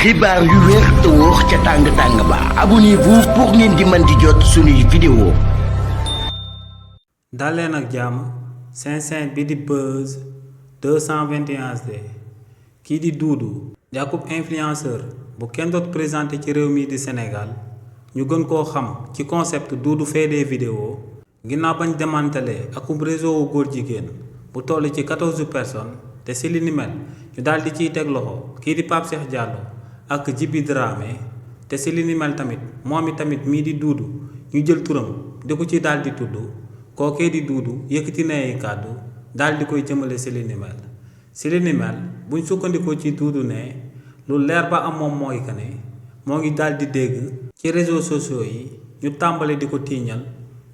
xibaar yu wér te wóor ca tàng ba abonnez-vous pour ngeen di mën di jot suñuy vidéo. daleen ak jàmm seen bi di Buzz 221HD kii di Doudou di akub influenceur bu kenn doot présenté ci réew mi di Sénégal ñu gën koo xam ci concept Doudou fait des vidéos ginnaaw bañ démantelé akub réseau wu góor jigéen bu toll ci 14 personnes te si li ni mel ñu daal di ciy teg loxo kii di Pape Cheikh Diallo ak Djiby Dramé te si li ni mel tamit moom i tamit mii di Doudou ñu jël turam di ko ci daal di tudd kookee di Doudou yëkkati na ay kàddu daal di koy jëmale si li ni mel buñ sukkandikoo ci Doudou ne lu leer ba am moom mooy que ne moo ngi daal di dégg ci réseaux sociaux yi ñu tàmbale di ko tiiñal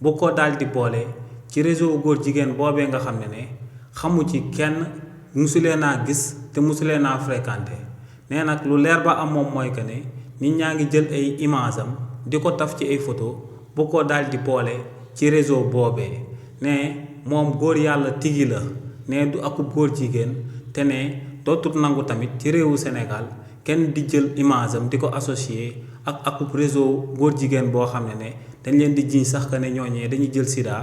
bu ko daal di boole ci réseau góor jigéen boobee nga xam ne xamu ci kenn musulee naa gis te musulee naa fréquenté nee nag lu leer ba am moom mooy que ne nit ñaa ngi jël ay image am di ko taf ci ay photo bu ko daal di boole ci réseau boobee ne moom góor yàlla tigi la ne du akub góor jigéen te ne dootut nangu tamit ci réewu Sénégal kenn di jël image am di ko associé ak akub réseau góor jigéen boo xam ne dañ leen di jiñ sax que ne ñooñee dañuy jël sida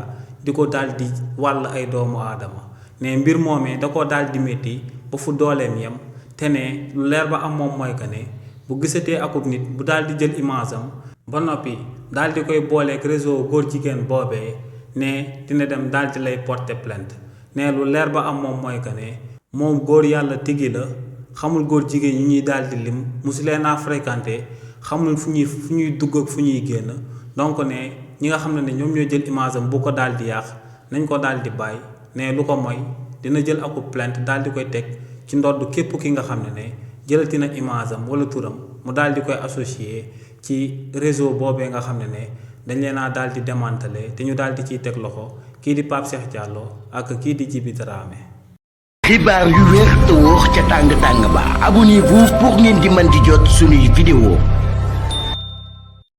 di ko daal di wàll ay doomu aadama ne mbir moomee da ko daal di métti ba fu dooleem yem te ne lu leer ba am moom mooy que ne bu gisatee akub nit bu daal di jël image am ba noppi daal di koy booleeg réseau góor jigéen boobee ne dina dem daal di lay porter plainte ne lu leer ba am moom mooy que ne moom góor yàlla tigi la xamul góor jigéen yi ñuy daal di lim musu leen a fréquenté xamul fu ñuy dugg ak fu ñuy génn donc ne ñi nga xam ne ñoom ñoo jël image am bu ko daal di yàq nañ ko daal di bàyyi ne lu ko mooy dina jël akub plainte daal di koy teg ci ndodd képp ki nga xam ne jëlati na image am wala turam mu daal di koy associé ci réseau boobee nga xam ne dañ leen a daal di démantelé te ñu daal di ciy teg loxo kii di Pape Cheikh Diallo ak kii di Djiby Dramé. xibaar yu wér te wóor ca tàng ba abonnez-vous pour ngeen di mën di jot suñuy vidéo.